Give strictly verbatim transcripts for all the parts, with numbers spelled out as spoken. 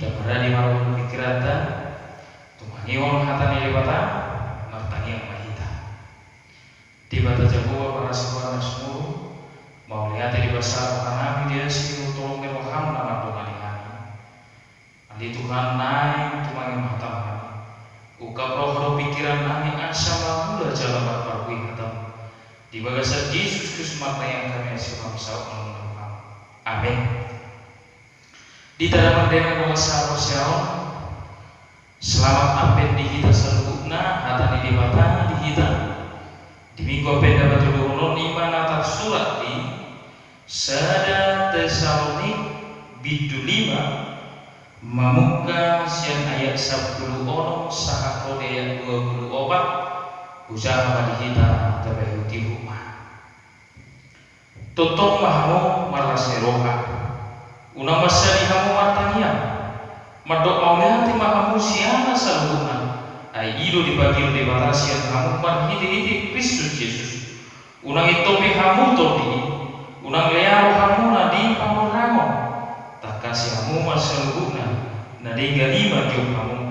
Taparade ma roha dohot pingkiranta tumangihon hata ni Debata. Martangiang ma hita. Debata Jahowa parasi roha na sumurung, mauliate di basa rohanami di asi dohot holong ni roham na mandongani hami. Ale Tuhan, naeng tumangihon hatam hami. Ungkap roha dohot pingkirannami asa mangula jala marparbue hatam. Di bagasan Jesus Kristus martangiang hami asi roham saut ma roham. Amen. Di tadaman dena dongan sahaporseaon, selamat Advent di hita saluhutna, hata ni Debata di hita. Di Minggu Advent na patoluhon on i ma na tarsurat di sada Tesalonik bindu lima, mamungka sian ayat sampulu onom sahat ro di ayat dua pulu opat. Hujaha ma di hita, tapaihutihut ma. Tongtong ma hamu marlas ni roha. Unang mansadi hamu martangiang. Mandok mauliate ma hamu sian na saluhutna. Ai i do dipanggil Debata sian hamu marhitehite Kristus Jesus. Unang intopi hamu tondi i. Unang lea rohamuna di pangorangon. Tangkasi hamu ma saluhutna na denggan i mangihut hamu.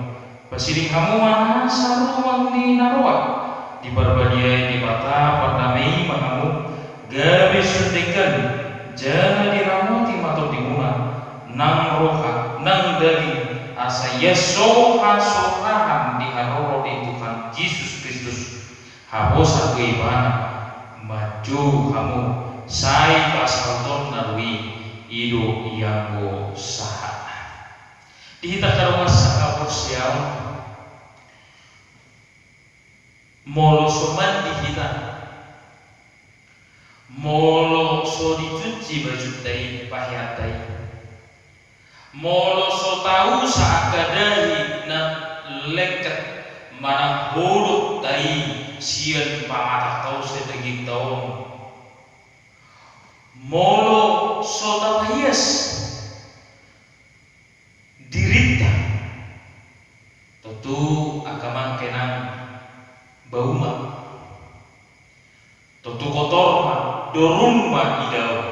Pasiding hamu ma na sarumangi na roa. Diparbadiai Debata pardame i ma hamu, gabe sun denggan, jala diramoti ma tondimuna, nang roha, nang daging, asa ias so hasorahan di haroro ni Tuhan Jesus Kristus. Haposan do Ibana manjou hamu, sai pasautonna do i, i do ianggo sahatna. Di hita angka dongan sahaporseaon, molo so mandi hita, molo so dicuci bajunta i, paheanta i, molo so tausa angka dahi na lengket manang hodokta i sian pamatangta on, sian dagingta on, molo so tapaias dirinta, tontu angka amang inang bau ma, tontu kotor ma, dorun ma idaon.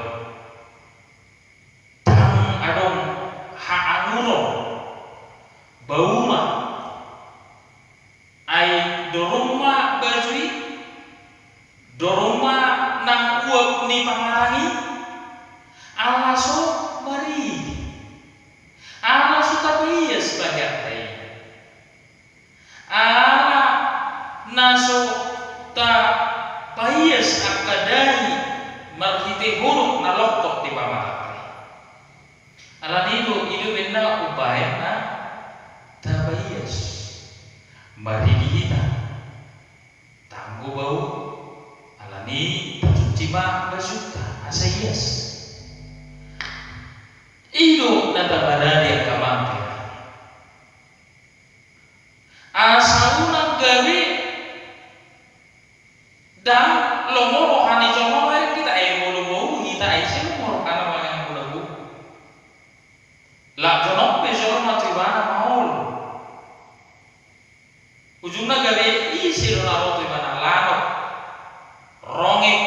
Ndang adong haanguron, bau ma. Ai dorun ma baju i, dorun ma nang uap ni pamatang i, ala so maridi, ala so tapaias paheanta i, ala na so tapaias angka dahi marhite hodok na longkot di pamatangta i. Alani i do, i do umbahen na tapaias, maridi hita, tanggo bau, alani i tacuci ma bajunta asa ias. I do na taparade angka amang inang. Asa unang gabe ndang lomo roha ni jolma marhite hita, eh, molo bau hita, ai ise lomo rohana mangihuthon bau. Laos jonok pe jolma tu ibana maol. Ujungna gabe ise do na ro tu ibana, lanok, rongek,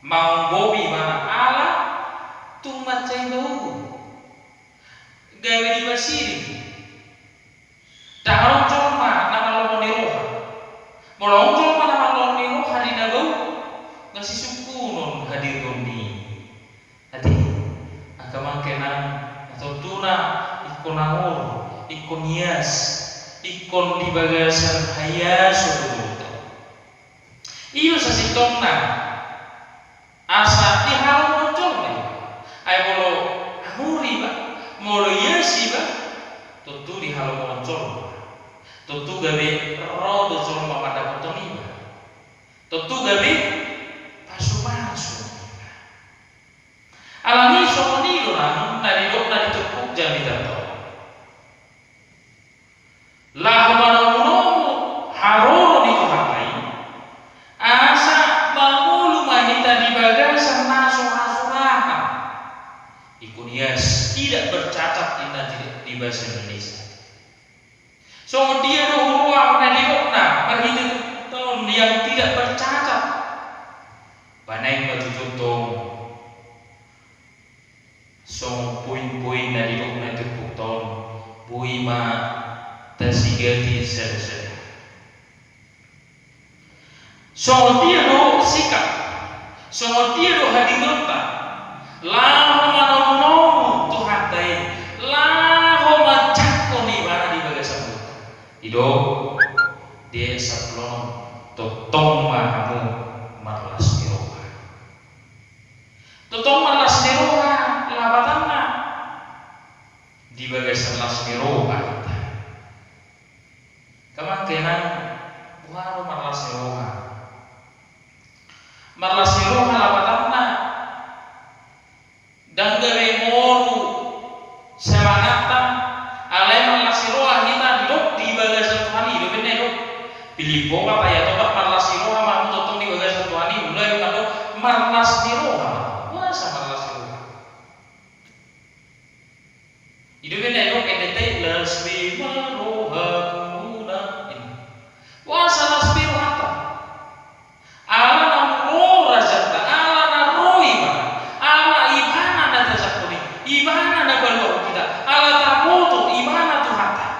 manggopi ibana ala tung mansai bau. Gabe dipasiding. Ndang adong jolma na marlomo ni roha. Molo adong jolma na marlomo ni roha di na bau, nga sisungkunon hadirionta i. Ate, angka amang inang, na tontuna ingkon angur, ingkon ias, ingkon di bagasan haiason do ngolunta. I do sasintongna. Asa dihalomohon jolma iba. Ai molo angur iba, molo ias iba, tontu dihalomohon jolma. Tontu gabe ro do jolma mandapothon iba. Tontu gabe pasupasu iba. Alani i songon i do nang na nidok na di turpuk jamita on. Laho manomunomu haroro ni Tuhanta i, asa mangolu ma hita di bagasan na so hasurahan. Ingkon ias, tidak bercacat, ninna di, di bahasa Indonesia. Songon dia do huroha na nidokna marhite turpukta on yang tidak bercacat? Ba naeng ma tutu tong. Songon poin-poin na nidokna tu dosa-dosa. Songon dia do sikap, songon dia do hadirionta, laho manomu-nomu Tuhanta i, laho manjangkon ibana di bagasan ngolunta. I do, di ayat sampulu onom, tongtong ma hamu marlas ni roha. Tongtong marlas ni roha, lapatanna di bagasan las ni roha hita. Angka amang inang, boha do marlas ni roha? Marlas ni roha lapatanna, ndang gabe moru semangatta, alai marlas ni roha hita didok di bagasan Tuhan i, i do umbahen na didok Pilipi opat ayat opat, marlas ni roha ma hamu tongtong di bagasan Tuhan i, mulai mandok marlas ni roha ma. Boasa marlas ni roha? I do umbahen na didok endenta i, las be ma rohamuna. Boasa las be rohanta? Ala na ro rajanta, ala na ro ibana, ala ibana na tajangkon i, ibana na paluahon hita, ala taboto ibana Tuhanta.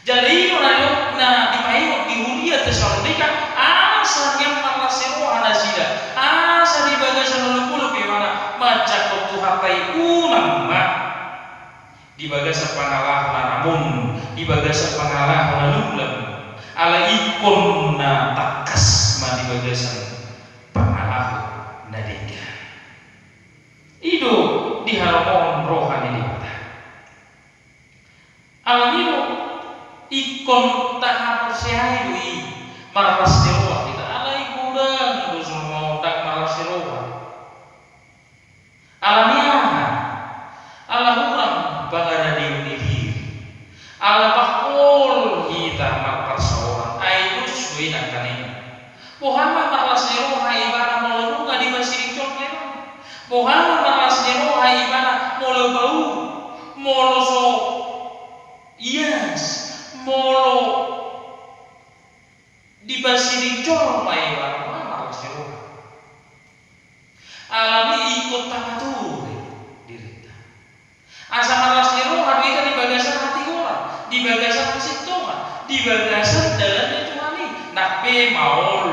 Jala i do na, na dipaingot di huria Tesalonika, asa nian marlas ni roha nasida, asa di bagasan olopolop ibana manjangkon Tuhanta i, unang ma di bagasan pangalaho na ramun, di bagasan pangalaho na lumlam, ala ingkon na tangkas ma di bagasan pangalaho na denggan. I do diharomohon roha ni Debata. Alani i do ingkon tahaporseai do i marlas ni roha hita, alai godang do jolma on ndang marlas ni roha. Alani aha? Ala hurang pangaradion ni diri. Ala pangkol hita marparsaoran, ai dos do i nangkaning. Boha ma marlas ni roha ibana molo nunga dipasiring jolma ibana? Boha ma marlas ni roha ibana molo bau, molo so ias, molo dipasiring jolma ibana? Boha marlas ni roha? Alani i ingkon tapature dirinta. Asa marlas ni roha do hita di bagasan hatigoran, di bagasan hasintongan, di bagasan dalan ni Tuhan i. Nang pe maol,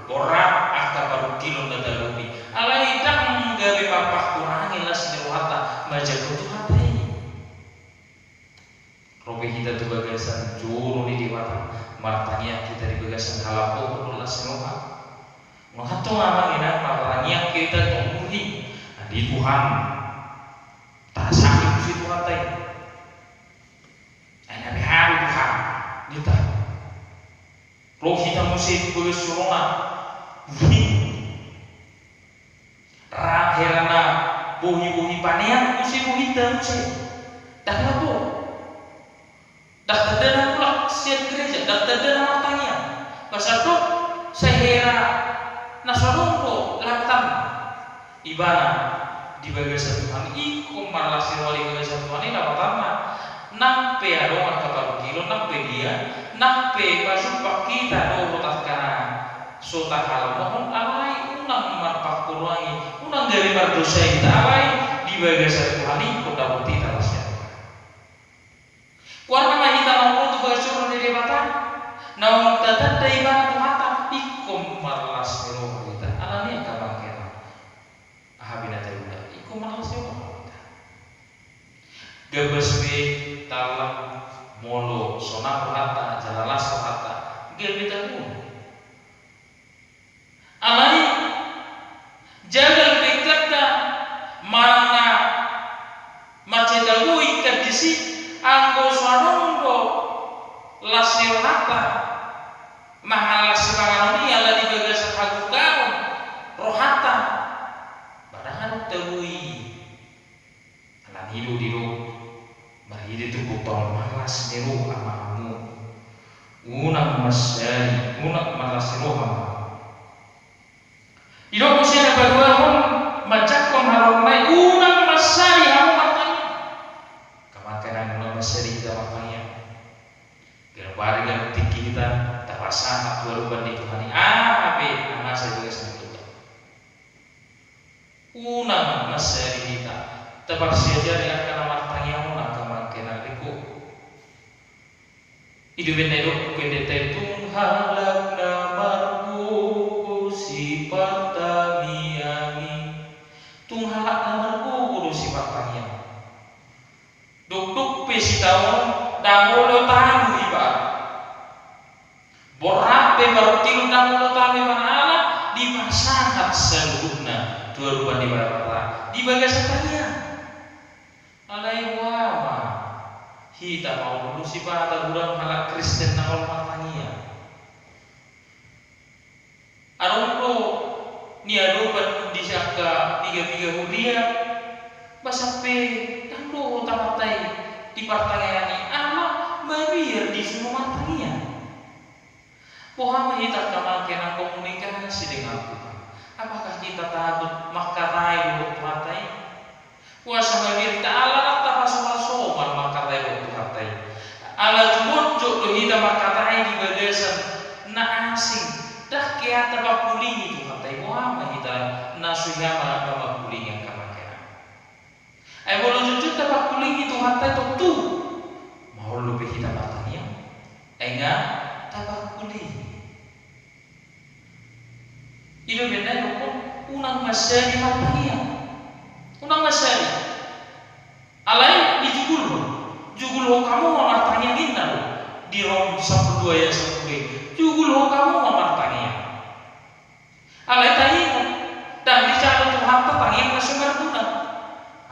borat angka parungkilon na taluhon i, alai ndang gabe marpangkurangi las ni rohanta manjangkon Tuhanta i. Ro pe hita tu bagasan joro ni Debata, martangiang hita di bagasan halaho dohot las ni roha. Molo hantong amang inang martangiang hita tu umur i, andi Tuhan, tasahat muse Tuhanta i. Ai na beha do Tuhan, ninta. Ro hita muse tu bagas joro na buhit. Ra hera na bohi-bohi panean muse bohinta muse. Ndang na bo. Ndang tanda na mulak sian gereja, ndang tanda na martangiang. Pasal do sai hera na so adong do lapatanna. Ibana di bagasan Tuhan i, ingkon marlas ni roha di bagasan Tuhan i, lapatanna. Nang pe adong angka parungkilon, nang pe dia, nang pe pajumpang hita dohot angka na so tahalomohon, alai unang marpangkurangi, unang gabe mardosa hita, alai di bagasan Tuhan i ingkon dapot hita las ni roha. Goarna ma hita naung ro tu bagas joro ni Debata, naung tatanda ibana Tuhanta, ingkon marlas ni roha hita. Alani i angka amang inang, aha pe na taula, ingkon marlas ni roha hita. Gabas pe talam molo sonang rohanta jala las rohanta, gabe tabo. Alai jagal pe ingkanta manang na mansai tabo ingkanta disi, anggo so adong do las ni rohanta, mangallang sipanganon i ala di bagasan hagugahon rohanta, ba ndang adong tabo i. Alani i do didok, marhite turpukta on, marlas ni roha ma hamu. Unang mansari, unang, marlas ni roha ma hamu. Didok muse na paduahon, manjangkon haroro nai, unang mansari hamu martangiang. Angka amang inang, unang mansari hita martangiang. Ganup ari ganup tingki hita tapasahat tu adopan ni Tuhan i aha pe na masa di bagasan ngolunta. Unang mansari hita taparsiajari angka na martangiang on, angka amang inang, ringkot. I do umbahen na didok tu pendeta i, tung halak na margogo sipartangiang i. Tung halak na margogo do sipartangiang. Dokdok pe sitaonon, ndang olo talu iba. Borhat pe parungkilon, ndang olo talu iba, ala dipasahat saluhutna tu adopan ni Debata di bagasan tangiang. Alai boha ma hita, maol do sipata godang halak Kristen na maol martangiang. Adong do niadopan di angka piga-piga huria, ba sampe ndang dohot Amanta i di partangiangan i, ala mabiar disuru martangiang. Boha ma hita angka amang inang komunikasi dengan Tuhan? Apakah kita takut mangkatai dohot Tuhanta i? Boasa mabiar hita ala ndang tapasomalsomal mangkatai dohot Tuhanta i? Ala jumotjot do hita mangkatai di bagasan na asing, ndang hea tapangkulingi Tuhanta i. Boha ma hita na so hea ma mangkulingi angka amang inang? Ai molo jotjot tapangkulingi Tuhanta i, tontu maol dope hita martangiang, ai nga tapangkulingi. I do umbahen na didokkon, unang mansadi martangiang. Unang mansadi. Alai dijugulhon. Jugulhon hamu ma martangiang, ninna do di Rom sampulu dua ayat sampulu i. Jugulhon hamu ma martangiang. Alai taingot, ndang dijalo Tuhanta tangiang na so marguna.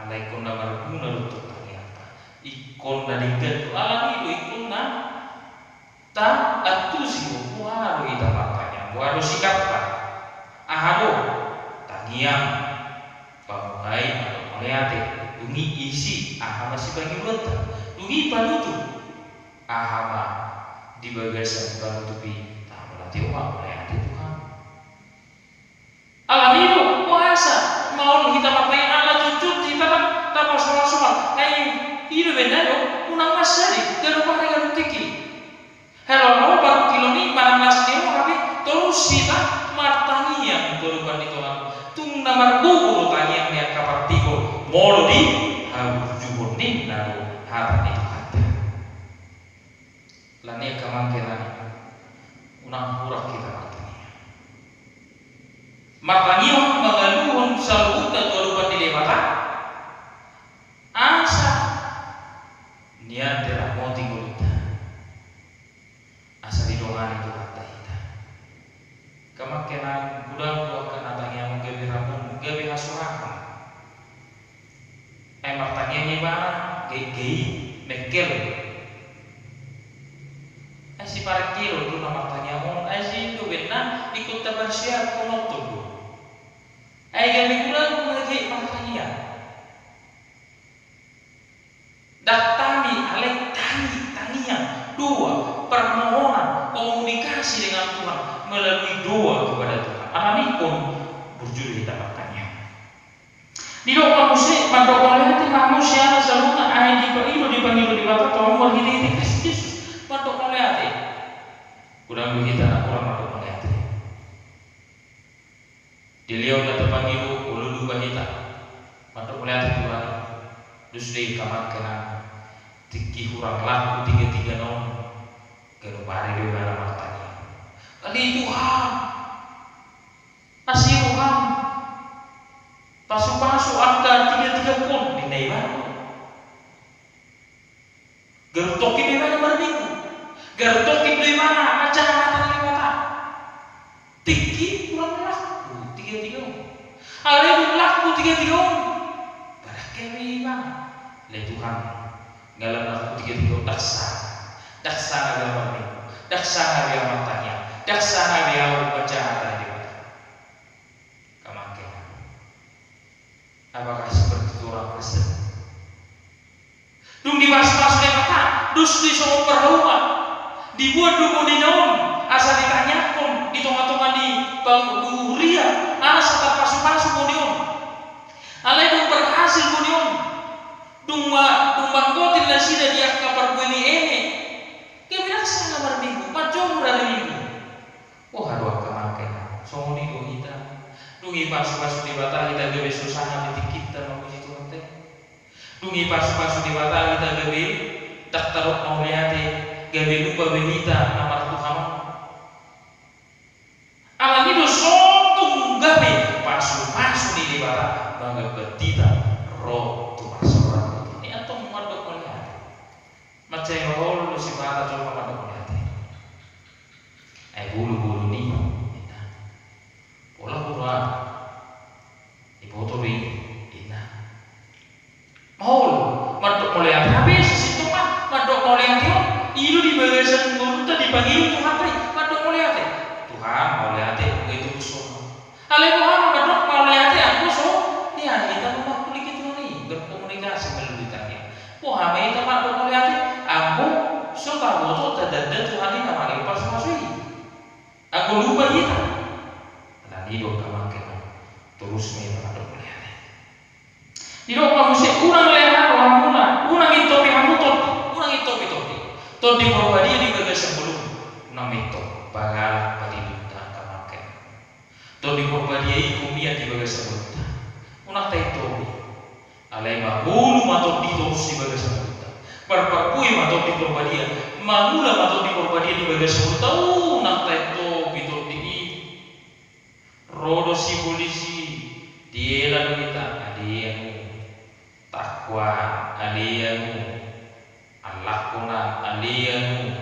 Alai ingkon na marguna do tong tangiangta. Ingkon na denggan do. Alani do ingkon na taantusi, boha do hita martangiang, boha do sikapta. Aha do? Tangiang, pamuhai, mandok mauliate. Dung i isi, aha ma sipangidoanta? Dung i panutup, aha ma di bagasan panutup i? Taha mauliate, o ma mauliate tu Ham. Alani do, boasa maol hita martangiang? Ala jotjot hita ndang tapasomalsomal. Ai i do umbahen na didok, unang mansadi, ganup ari ganup tingki. Halo, halo, parungkilon i manang las ni roha pe, torus hita martangiang tu adopan ni Tuhan. Tung na margogo do tangiang ni angka partigor molo dihaburjuhon, ninna do hata ni Tuhanta. Alani i angka amang inang, unang hurang hita martangiang. Martangiang mangaluhon saluhutna tu adopan ni Debata, asa nian diramoti ngolunta, asa didongani Tuhanta hita. Angka amang inang, godang do angka na tangiangon gabe ramon, gabe hasurahon. Ai martangiang ibana, gabe, gabe mengkel. Ai siparengkelon do na martangiang on, ai i do umbahen na ingkon taparsiaphonon do. Ai gabe godang do na gabe martangiang. Ndang tami, alai tangi, tangiang, doa, permohonan, komunikasi dengan Tuhan melalui doa kepada Tuhan. Alani i ingkon burju do hita martangiang. Didok ma muse, mandok mauliate ma hamu sian hata saluhutna, ai dipangido, dipangido Debata tu hamu marhitehite Kristus Jesus. Mandok mauliate. Godang do hita na hurang mandok mauliate. Dilehon na tapangido, olo diuba hita. Mandok mauliate Tuhan. Dos do i angka amang inang, tingki hurang laku tigatigana on, ganup ari do ibana martangiang. Ale Tuhan, asi roham, pasupasu angka tigatigangkon, ninna ibana. Ganup tongkin do ibana marminggu. Ganup tongkin do ibana manjaha hata ni Debata. Tingki hurang laku tigatiga on. Alai dung laku tigatiga on, badan gabe ibana. Ale Tuhan, nga lam laku tigatiga on, ndang sanga. Ndang sanga be ahu marminggu. Ndang sanga be ahu martangiang. Ndang sanga be ahu manjaha hata ni Debata. Angka amang inang. Apakah seperti itu orang Kristen? Dung dipasupasu Debata, dos do i songon parhaungan. Dibuat do bonena on, asa ditangiangkon di tongatonga ni pa-, huria, asa tarpasupasu bone on. Alai dung berhasil bone on, dung ma-, dung manggotil nasida di angka parbue ni eme, gabe ndang sanga marminggu, manjomur ari Minggu. Boha do angka amang inang, songon i do hita. Dung dipasupasu Debata hita gabe so sanga be tingkinta mamuji Tuhanta i. Dung dipasupasu Debata hita gabe ndang tadok mauliate, Gabe lupa be hita na martuhan on. Alani do so tung gabe pasupasu ni Debata mangambat hita ro tu parsaoran ni antong mandok mauliate. Mansai maol do Debata jolma mandok mauliate. Ai bulubulu ni, ninna. Pola hura. Diboto be i, ninna. Maol, mandok mauliate. Hape sasintongna mandok mauliate on, i do di bagasan ngolunta dipangido Tuhanta i, mandok mauliate. Tuhan, mauliate, nunga ditobus Ho. Alai boha ma mandok mauliate anggo so, ia, hita na mangkulingi Tuhan i, berkomunikasi melalui tangiang. Boha ma hita mandok mauliate, anggo so taboto tadanda Tuhan i na mangalehon pasupasu i. Anggo lupa hita. Alani do angka amang inang, torus ma hita mandok mauliate. Didok ma muse, unang lea hamu rohamuna, unang intopi hamu tondi, unang intopi tondi. Tondi Porbadia di bagasan ngolum, unang ma intop, pagalak paridutna angka amang inang. Tondi Porbadia i humian di bagasan ngolunta. Unang taintopi. Alai mangolu ma tondi torus di bagasan ngolunta. Marparbue ma Tondi Porbadia. Mangula ma Tondi Porbadia di bagasan ngolunta. Unang taintopi tondi i. Ro do sibolis i, diela do hita, ale anu. Takwa, ale anu. Allangkonan, ale anu.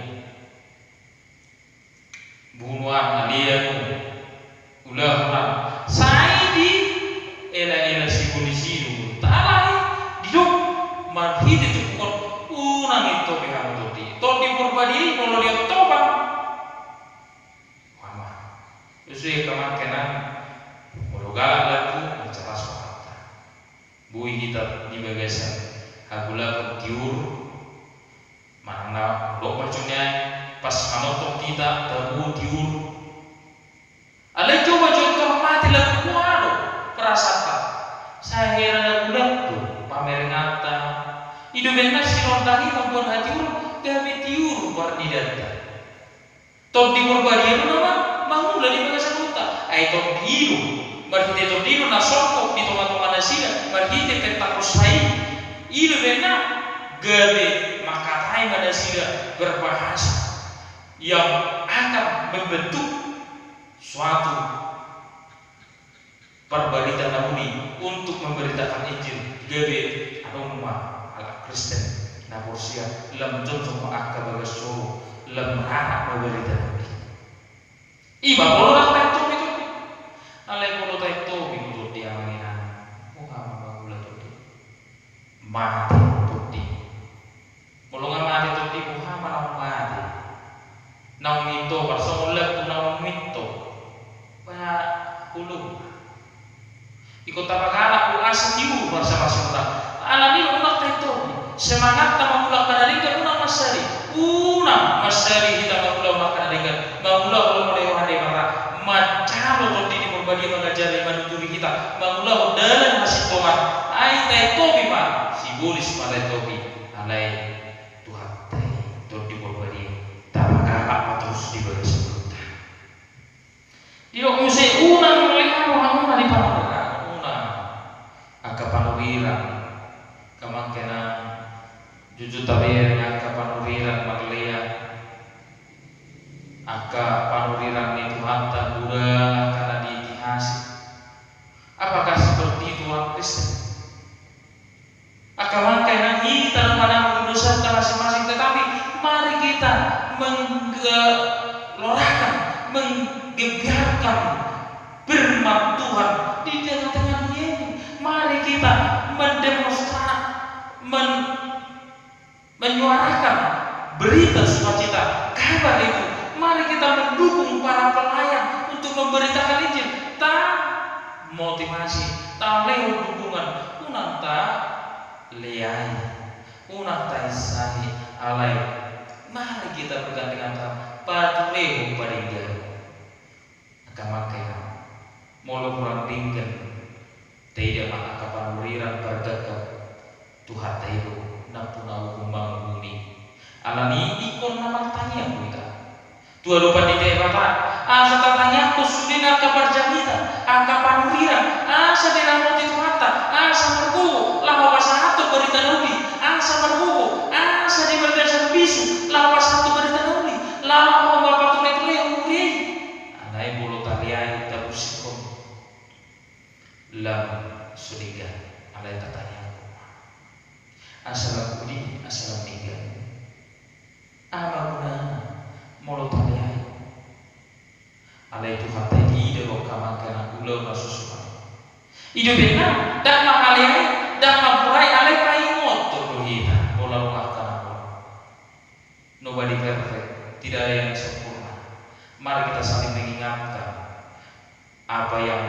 Bunuan, ale anu. Ulahonan. Sai dielaela sibolis i do. Alai didok marhite turpuk on, unang intopi hamu tondi. Tondi Porbadia i molo diintopi, boha ma. Use angka amang inang, molo galak lambung, mansai las rohanta. Boi hita di bagasan hagolapon tiur. Manang na dok ma jolo nian, pas manongtong hita tabo tiur. Alai coba jo tor mate lambung, boha do perasaanta? Sai hera na bulat do pamerenganta. I do umbahen na sinondang i mamboan hatiuron, gabe tiur parnidanta. Tondi Porbadia do na ma-, mangula di bagasan ngolunta. Ai tondi i do. Marhite tondi i do na songkop di tongatonga nasida. Marhite pentakosma i. I do umbahen na gabe mangkatai ma nasida berbahasa yang akan membentuk suatu parbarita na uli untuk memberitakan Injil, gabe adong ma halak Kristen na porsea, lam jongjong ma angka bagas joro, lam rarap ma barita na uli. I ma molo unang taintopi tondi. Alai molo taintopi tondi, amang inang, boha ma mangula tondi? Mate tondi. Molo nga mate tondi, boha ma naung mate? Naung mintor, songon lambung naung mintor. Ba, ulung. Ingkon tapagalak do asa tiur marsipasu-pasuta. Alani do unang taintopi. Semangatta mangula angka na denggan unang mansadi. Unang mansadi hita mangula angka na denggan. Mangula olo molo roha ni Debata. Manjalo Tondi ni Porbadia mangajari, manuturi hita. Mangulahon dalan hasintongan. Ai taintopi ma. Sibolis ma taintopi. Alai Tuhanta i, Tondi Porbadia, tapagalak ma torus di bagasan ngolunta. Didok muse, unang lea rohamuna di panurirang, unang. Angka panurirang, angka amang inang, jujur tabereng angka panurirang marlea. Angka panurirang ni Tuhanta, hurang angka na diitihasi. Apakah seperti itu orang Kristen? Angka amang inang, hita na mananggung dosanta masing-masing, tetapi mari kita menggelorakan, menggebiarkan firman Tuhan di tengah-tengah dunia ini. Mari kita mendemonstrasi, men-, menyuarakan berita sukacita, kabar itu. Mari kita mendukung para pelayan untuk memberitakan Injil. Tamotivasi, talehon dukungan, unang taleai, unang tainsahi, alai mari kita bergandengan tangan, patulehon padenggan. Angka amang inang, molo hurang denggan taida ma angka panurirang pargangkang, Tuhanta i do nampuna uhum mangihut i. Alani i ingkon na martangiang do hita tu adopan ni Debata, asa tatangiangkon sude angka parjamita, angka panurirang, asa diramoti Tuhanta, asa margogo laho pasahathon barita na uli, asa margogo, asa di bagasan bisuk laho pasahathon barita Ulaon na so suman. I do umbahen na, ndang mangaleai, ndang mamburai, alai paingothon do hita, molo adong angka na olo. Nobody perfect, tidak ada yang sempurna. Mari kita saling mengingatkan apa yang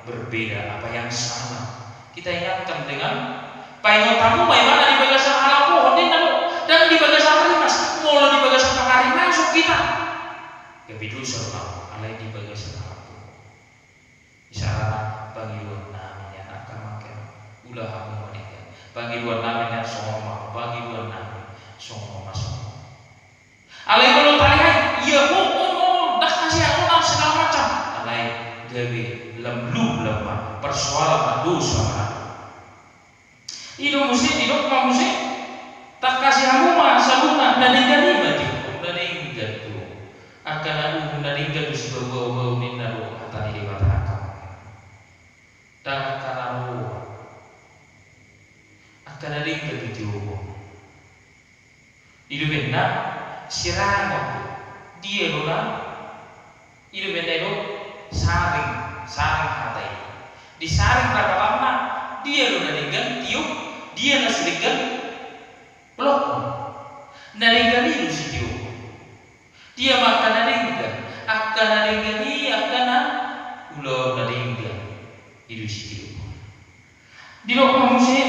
berbeda, apa yang salah. Kita ingatkan dengan, paingot hamu ma ibana di bagasan halapohon, ninna do, ndang di bagasan rimas, molo di bagasan pangarimason hita. Gabe dosa do, alai di bagasan halapohon. Isarana pangidoan nami nian angka amang inang, ula hamu ma denggan. Pangidoan nami nian songon on ma, pangidoan nami songon on ma songon on. Alai molo talehai, ia ho, on, on, on, ndang hasea, on, on, segala macam. Alai gabe lam lub lam ma, persoalan ma, dosa ma. I do muse, didok ma muse, tangkasi hamu ma saluhutna, na denggan i ma tiop, na denggan do. Angka na uhum na denggan do sipaboaboa, ninna do hata ni Debata angka. Ndang angka na roa. Angka na denggan do tiop. I do umbahen na, sirangon do. Dia do na, i do umbahen na i do, saring, saring hata i. Di saring rapatanna, dia do na denggan tiop, dia na so denggan lokkon. Na denggan i do sitiop. Dia ma angka na denggan, angka na denggan i, angka na ulaon na denggan i do sitiop. Didok ma muse,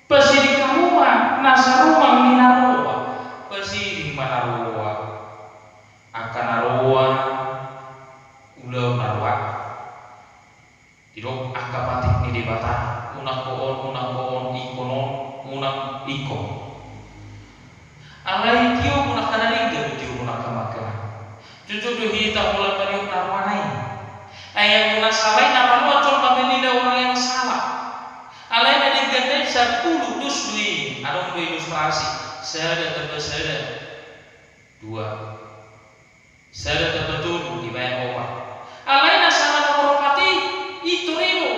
pasiding hamu ma na sarumang ni na roa. Pasiding ma na roa. Angka na roa, ulaon na roa. Didok angka patik ni Debata, unang ho on, unang ho on, ingkon on, unang ingkon. Alai tiopon angka na denggan do, tiopon angka amang inang. Jujur do hita holan mangihuthon na roa na i. Ai anggo na sala i na manoa jolma menilai orang yang salah. Alai na denggan na i sampulu dos do i, adong do ilustrasi. Sada tambah sada. Dua. Sada tambah tolu dibaen opat. Alai na sala nomor opat i, i tor i do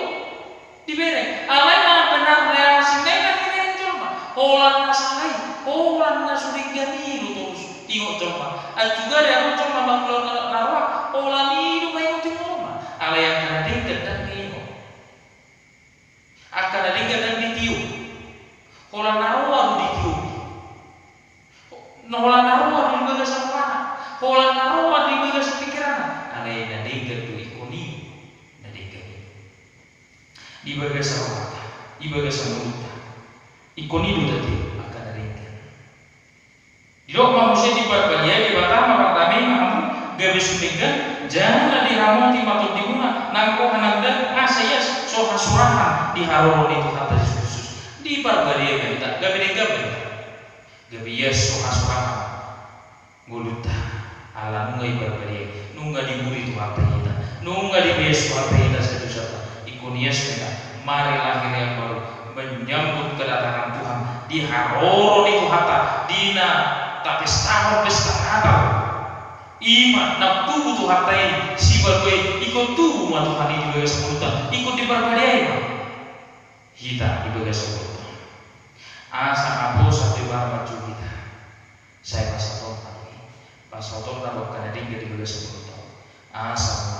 dibereng. Alai na benar reaksi na i na dibereng jolma. Holan na sala i, holan na so denggan i do torus diingot jolma. Antusi gari adong jolma mangulahon na roa, holan i do maingot-ingot jolma. Alai angka na denggan ndang diingot. Angka na denggan ndang ditiop. Holan na roa do ditiop i. Holan na roa do di bagasan rohana. Holan na roa do di bagasan pingkiranna. Alai na denggan do ingkon i. Na denggan i. Di bagasan rohanta, di bagasan ngolunta. Ingkon i do tatiop angka na denggan. Didok ma muse, diparbadiai Debata ma, pardamei ma hamu, gabe suminggan, jala diramoti ma tondimuna, nang roha nang daging, asa ias so hasurahan di haroro ni Tuhanta Jesus Kristus. Diparbadiai ma hita, gabe denggan ma hita. Gabe ias so hasurahan ngolunta, ala nunga diparbadiai, nunga diburi Tuhanta hita, nunga dibeas Tuhanta hita sadosanta. Ingkon ias ma hita, mari lahir yang baru, menyambut kedatangan Tuhan, di haroro ni Tuhanta, di na tapestahon pesta Natal. I ma na tubu Tuhanta i, sibalu i, ingkon tubu ma Tuhan i di bagasan ngolunta, ingkon diparbadiai ma hita di bagasan ngolunta. Asa haposan do ibana manjou hita. Sai pasahatonna do i, pasahatonna do angka na denggan di bagasan ngolunta. Asa ma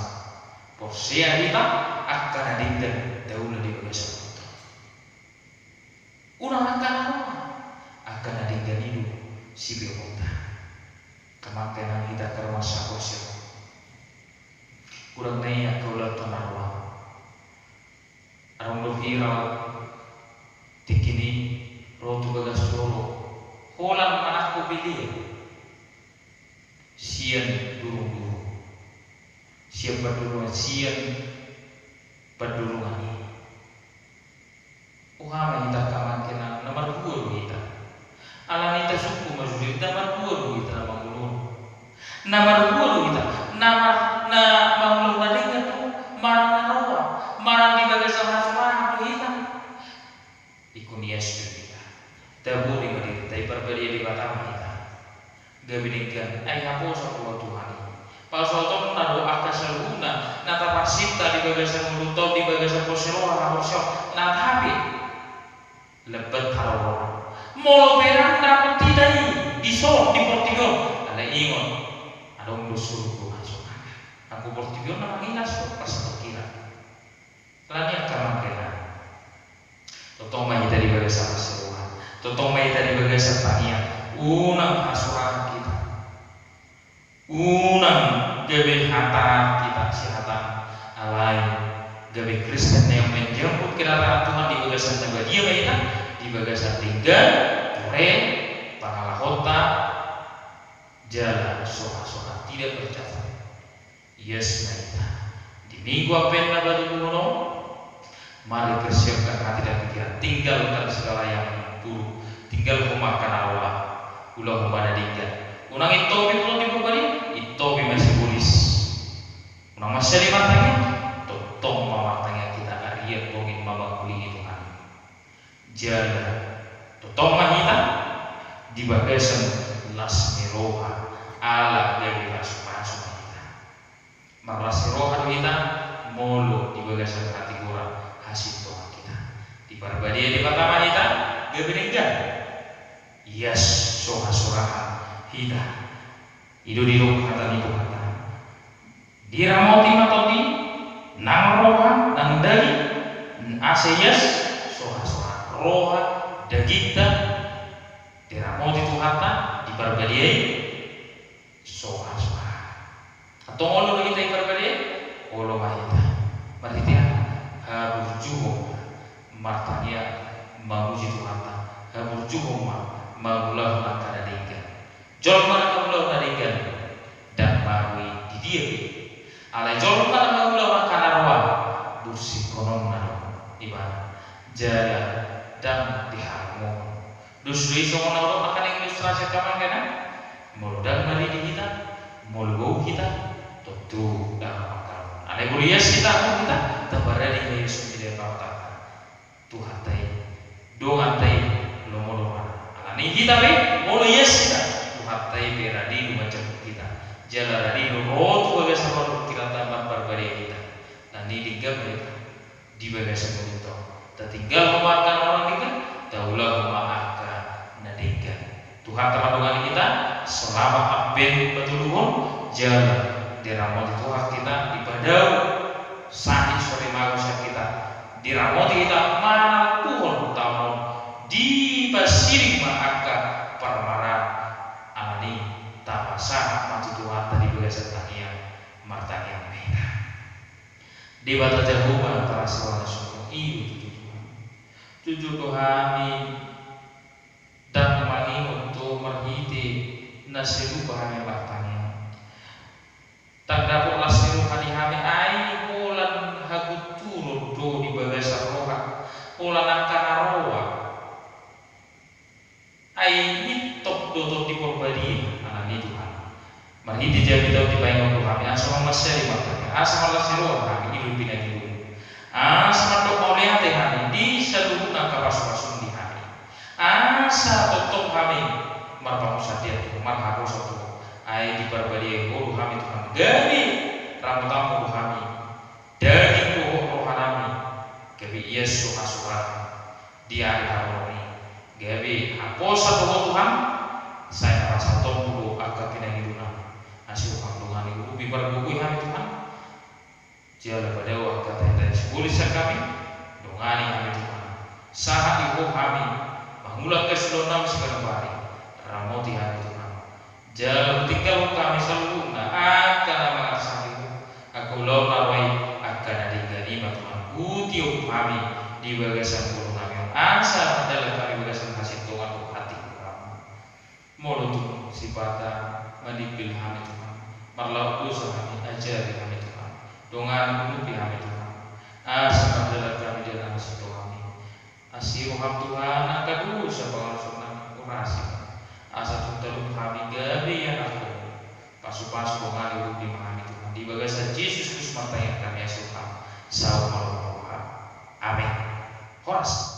porsea hita angka na denggan taula di bagasan ngolunta. Unang angka na roa, angka na denggan i do sibeonta. Angka amang inang, hita angka na marsaporseaon. Godang na i angka ulaonta na roa. Adong do viral tingki i, ro tu bagas joro, holan manangko beliau. Sian durung-durung. Sian pandurungan, sian pandurungan i. Boha ma hita angka amang inang, na mardua do hita. Alani i tasungkun ma jujur, na mardua do hita na mangulahon. Na mardua do hita, na mar-, na mangulahon na denggan do, manang na roa, manang di bagasan hasurahan do hita. Ingkon ias do hita. Taboli ma dirinta, diparbadiai Debata ma hita. Gabe denggan, ai haposan do Tuhan i. Pasahatonna do angka saluhutna na taparsinta di bagasan ngolunta on, di bagasan porsea roha, haporseaon, na tabe lambat harorona. Molo pe ndang dapot hita i dison di portibi on, alai ingot, adong do surgo hasonangan. Anggo portibi on na mangilas do, pas satu kira. Alani angka amang inang, tongtong ma hita di bagasan las ni roha, tongtong ma hita di bagasan tangiang. Unang hasorangan hita. Unang gabe hata hita sihataan, alai gabe Kristen na ummenjemput kedatangan Tuhan di bagasan na badia ma hita, di bagasan denggan, ture, pangalahonta, jala soha-soha, tidak bercacat. Ias ma hita di Minggu Advent na patoluhon on. Mari persiapkan hati dan pikiran, tinggalkan segala yang buruk, tinggalhon ma angka na roa, ulahon ma na denggan. Unang intopi pulo di porbadia, intopi ma sibolis. Unang mansai martangiang, tongtong ma martangiang hita, arian borngin ma mangkulingi Tuhan. Jala tongtong ma hita di bagasan las ni roha, ala gabe pasu-pasu ma hita. Marlas ni roha do hita molo di bagasan hatigoran, hasintongan hita. Diparbadia Debata ma hita gabe denggan. Ias, soha-soha hita. I do didok hata ni Tuhanta: Diramoti ma tondi, nang roha, nang daging, asa ias, soha-soha. Roha, dagingta diramoti Tuhanta, diparbadiai, soha-soha. Antong olo do hita diparbadiai? Olo ma hita. Marhite aha? Haburjuhon ma martangiang, mamuji Tuhanta. Haburjuhon ma mangulahon angka na denggan. Jolma na mangulahon na denggan, ndang mago i di dia pe. Alai jolma na mangulahon angka na roa, bursihononna do ibana, jala ndang dihalumohon. Dos do i songon na hudok angka na ilustrasi angka amang inang. Molo ndang maridi hita, molo bou hita, tontu ndang mangkaluhon. Alai molo ias hita, molo hita, tamba radi ma ias on di dalam parhataanta. Tuhanta i, donganta i, lomo do ibana. Alani hita pe, molo ias hita, Tuhanta i pe radi do manjangkon hita. Jala radi do ro tu bagasan roha dohot pingkiranta, mamparbadia hita. Alani denggan ma hita di bagasan ngolunta. Tatinggalhon ma angka na denggan, taulahon ma angka na denggan. Tuhanta mandongani hita, selamat Advent patoluhon, jala diramoti Tuhan hita, dipadao sahit so rimago sian hita, diramoti hita manalpuhon taon on, dipasiring ma angka parmaraan. Alani i tapasahat ma tu Tuhanta di bagasan tangiang, martangiang ma hita. Debata Jahowa, parasi roha na sumurung, i do tutu Tuhan. Jujur do hami, ndang mangingot do marhite na sai lupa hami martangiang. Ndang dapot las ni roha di hami, ai holan hagunturon do di bagasan roha, holan angka na roa. Ai mintor do tondi Porbadia, Anak ni Tuhan. Marhite jamita on dipaingot do hami, asa mamansai martangiang, asa marlas ni roha hami, i do pinangidomu. Asa mandok mauliate hami di saluhutna angka pasupasu di hami. Asa tongtong hami marpangunsandean tu ho, marhaposan tu ho. Ai diparbadiai ho do hami Tuhan, gabe ramotanmu do hami. Daging dohot roha nami, gabe ias so hasorangan di ari haroro i. Gabe haposan do ho Tuhan, sai pasahatonmu do angka pinangido nami. Asi Tuhan, dongani, urupi, pargogoi hami Tuhan. Jala padao angka tahi-tahi sibolis sian hami, dongani hami Tuhan. Sahat di ho hami mangula angka siulaon nami siganup ari, ramoti hami Tuhan. Jala hutinggalhon hami saluhutna angka na mangarsahon ho, angka ulaon na roa i, angka na denggan i ma Tuhan hutiop hami di bagasan ngolu nami on, asa mardalan hami bagasan hasintongan dohot hatigoran. Molo tung sipata manimbil hami Tuhan, marlaok dosa hami, ajari hami Tuhan, dongani, urupi hami Tuhan, asa mardalan hami di na hasintongan i. Asi roham Tuhan, angka dosa pangaluson nami, urasi ma. Asa tung talup hami gabe ianakhonmu. Pasupasu, dongani, urupi ma hami Tuhan, di bagasan Jesus Kristus martangiang hami, asi roham, saut ma roham. Amen. Horas.